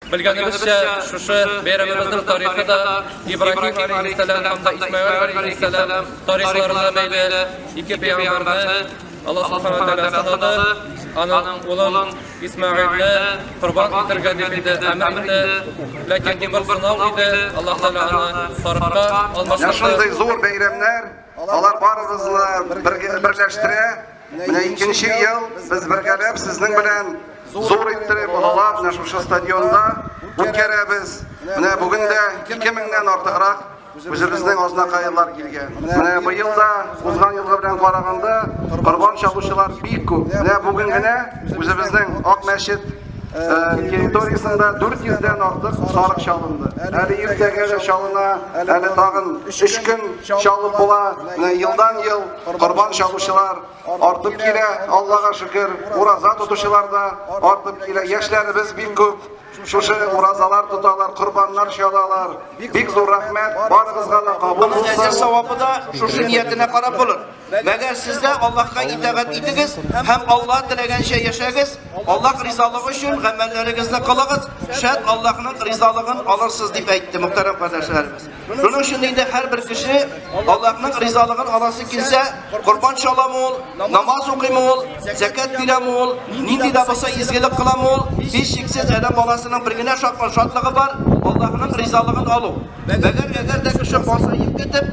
Белгәнебезчә, шушы бәйрәмебезнең тарихы да Ибраһим алейһиссәлам һәм дә Исмәгыйль алейһиссәлам тарихларына бәйле. Ике пәйгамбәрне Аллаһ субхана ва тәгалә сынады, аның улын Исмәгыйльне корбан итәргә дип инде әмер итте. Ләкин бу бер сынау иде, Аллаһ Тәгалә аны сарыкка алмаштырды. Шундый зур бәйрәмнәр, алар барыбызны берләштерә. Менә икенче ел без бергәләп сезнең белән зур иттереп олылап менә шушы стадионда үткәрәбез. Менә бүген дә 2000-нән артыграк үзебезнең азнакайлар килгән. Менә быел да узган елгы белән караганда корбан чалучылар бик күп. Менә бүген генә үзебезнең Ак мәчет территориясендә 400-дән артык сарык чалынды. Әле иртәгә дә чалына, әле тагын 3 көн чалып була. Менә елдан-ел корбан чалучылар артып килә, Аллага шөкер, ураза тотучылар да артып килә. Яшьләребез бик күп. Шушы уразалар тоталар, корбаннар чалалар. Бик зур рәхмәт, барыгызга да кабул булсын. Әҗер савабы да шушы ниятенә карап булыр. Мәгәр сез дә Аллаһка итагать итегез һәм Аллаһ теләгәнчә яшәгез, Аллаһ ризалыгы өчен гамәлләрегезне кылыгыз, шәт Аллаһның ризалыгын алырсыз, дип әйтте мөхтәрәм кардәшләребез. Шуның өчен инде һәрбер кеше Аллаһның ризалыгын аласы килсә, корбан чаламы ул, намаз укыймы ул, зәкят бирәме ул, нинди дә булса изгелек кыламы ул, һичшиксез адәм баласының бер генә шатлыгы бар, Аллаһның ризалыгын алу. Мәгәр әгәр дә кеше масаеп китеп,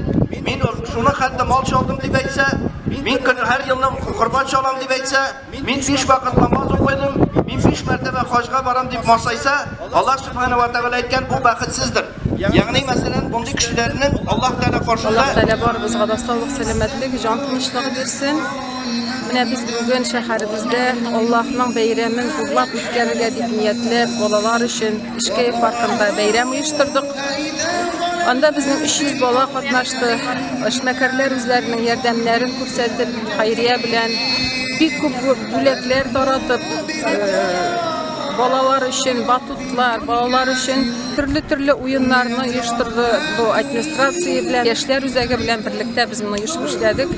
мин шуны хәтле мал чалдым дип әйтсә, мин көн һәр елны корбан чалам дип әйтсә, мин 5 вакыт намаз укыйдым, мин 5 мәртәбә хаҗга барам дип масайса, Аллаһ субхана ва тәгалә әйткән, бу бәхетсездер. Ягъни, мәсәлән, мондый кешеләрнең Аллаһ Тәгалә каршында Аллаһ Тәгалә барыбызга да саулык, сәламәтлек, җан тынычлыгы бирсен. Менә без бүген шәһәребездә Аллаһның бәйрәмен зурлап үткәрергә дип ниятләп, балалар өчен Ишкәй паркында бәйрәм оештырдык. Анда безнең 300 бала катнашты. Эшмәкәрләр үзләренең ярдәмнәрен күрсәтеп, хәйрия белән бик күп бүләкләр таратып, балалар өчен батутлар, балалар өчен төрле-төрле уеннарны оештырды. Бу администрация белән, яшьләр үзәге белән берлектә без моны оешып эшләдек.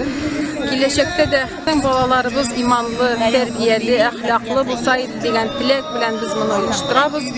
Киләчәктә дә балаларыбыз иманлы, тәрбияле, әхлаклы булса иде дигән теләк белән без моны оештырабыз.